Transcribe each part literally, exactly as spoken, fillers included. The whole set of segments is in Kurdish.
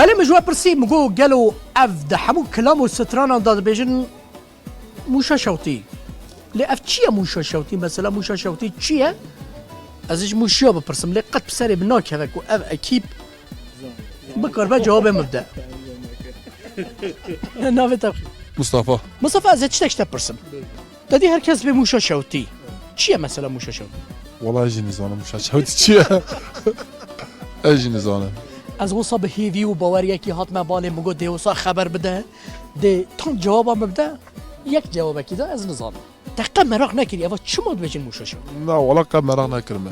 Belê min ji we pirsî, min got, gelo ev di hemû kilam û stranan de dibêjin Mûşa Şewtî. Lê ev çi ye Mûşa Şewtî? Mesela Mûşa Şewtî çi ye? Ez ê ji Mûşiya bipirsim, lê qet bi serê min nakeve ku ev ekîp bikaribe cewabê min bide. Navê te bi xêr? Mustafa. Mustafa, ez ê tiştek ji te pirsim. Te dî her kes bê Mûşa Şewtî. Çi ye mesela Mûşa Şewtî? Wala ez jî nizanim Mûşa Şewtî çi ye. Ez jî nizanim. Ez wisa bi hêvî û baweriyekî hatime balê, min got dê wisa xeber bide. Dê tam cewaba min bide. Yek cewabekî de ez nizanim. Te qe meraq nekirî eva çima dibêjin Mûşa Şewtî? Na, wala qe meraq nekirime.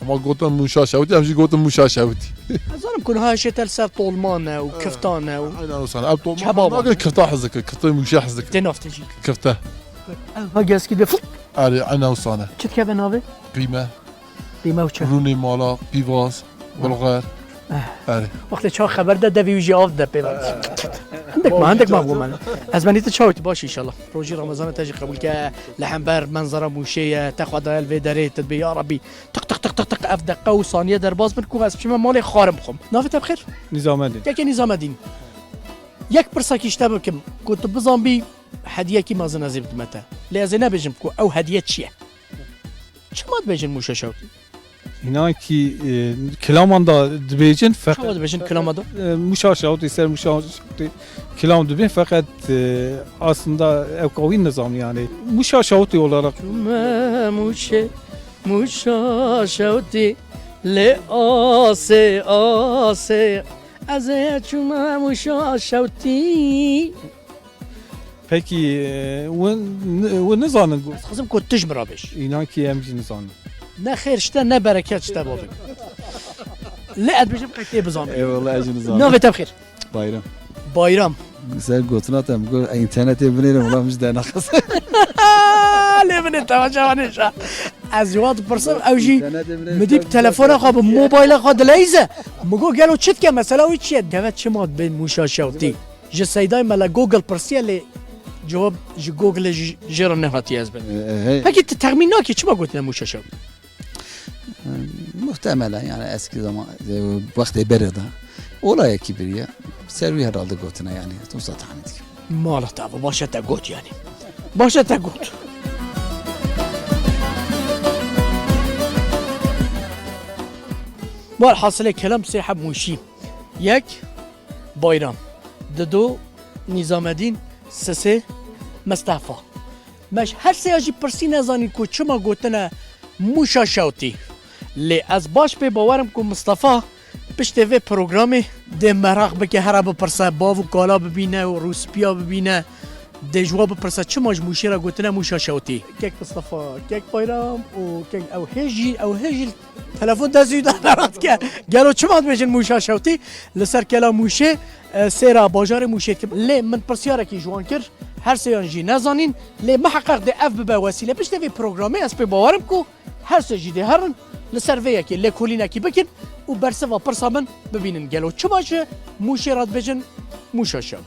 Ama gotin Mûşa Şewtî, em jî gotin Mûşa Şewtî. Ez zanim ku niha şê te li ser tolman e û kiftan e û Aynen o sana. Ev tolman kebab nakin, e. Kifta hez dike, kifta Mûşa hez dike. Tê nav tê jî. Kifte. Ev ha geskî de fık. Erê, aynen o sana. Çi dikeve navê? Qîme. Qîme û çi? Rûnê mala, pîvaz, bulgar. Eh. Erê. Wextê çawa xeber de devî wî jî av de pê ve. Hindek ma, hindek ma bû me. Ez benî tu çawa tu baş inşallah. Rojî Ramazana te jî qebûl ke. Li hember menzara Mûşê ye. Te xwe daye li vê derê, tu dibê ya Rabbî. Tiq, tiq, tiq, tiq, tiq, ev deqe û saniye derbas bin ku ez biçime malê xwarim bixwim. Navê te bi xêr? Nîzamedîn. Kekê Nîzamedîn. Yek pirsekî ji te bikim, ku tu bizanbî hediyekî mezin ez ê bidime te. Lê ez ê nebêjim ku ew hediye çi ye. Çima dibêjin Mûşa Şewtî? Înan kî, e, kilaman da dibêjin, feqet Çawa dibêjin kilama da? E, Mûşa Şewtî, ser Mûşa Şewtî kilam dibên, feqet, e, aslında ew qawî nizam yani. Mûşa Şewtî olarak. Me Mûşê, Mûşa Şewtî, lê asê, asê, ez ê çûme Mûşa Şewtî. Pekî, e, win, win nizanin got. Ez xwazim ku tu ji min re bêj. Înan kî em jî nizanin. Ne xêr ji te, ne bereket ji te bavê. Lê ez dibêjim qey tê bizanbî. Eyvallah, ez jî nizanim. Navê te bi xêr? Bayram. Bayram. Ser gotina te, min got, internetê binêrim, wala min ji dernaxist. Lê binê temaşevanê şa. Ez ji wan dipirsim, ew jî internetê binêrim, min dî bi telefona xwe, bi mobayla xwe dileyîze. Min got, gelo çi dike, mesela wî çi ye? Deve çima dibê Mûşa Şewtî? Ji Seydayê Mele Google pirsiye, lê cewab ji Google jî, jê re nehatiye ez bim. E, e, hey. Pekî tu texmîn nakî çima gotine Mûşa Şewtî? Muhtemelen yani eski zaman, e, wextê berê de olayekî biriye. Ser wî herhalde gotine yani. Wisa tahmin dikim. Mala te, baş e te got yani. Baş e te got. Welhasilê kelam sê heb Mûşî. Yek, Bayram. Dido, Nîzamedîn, sisê, Mistefa. Me ji her sêya jî pirsî nezanîn ku çima gotine Mûşa Şewtî. Lê ez baş pê bawer im ku Mistefa piştê vê programê dê meraq bike, here bipirse, bav û kala bibîne û rûspiya bibîne. Dê ji we bipirse çima ji Mûşê re gotine Mûşa Şewtî? Kek Mistefa, Kek Bayram û Kek, ew hê jî, ew hê jî telefon dest wî de neratike. Gelo çima dibêjin Mûşa Şewtî? Li ser kela Mûşê, e, sêra bajarê Mûşê dikim. Lê min pirsiyarekî ji wan kir, her sêyan jî nezanîn. Lê miheqeq dê ev bibe wesîle. Piştê vê programê ez pê bawer im ku her sê jî dê herin li ser vê yekê lêkolînekî bikin û bersiva pirsa min bibînin. Gelo çima ji Mûşê re dibêjin Mûşa Şewtî?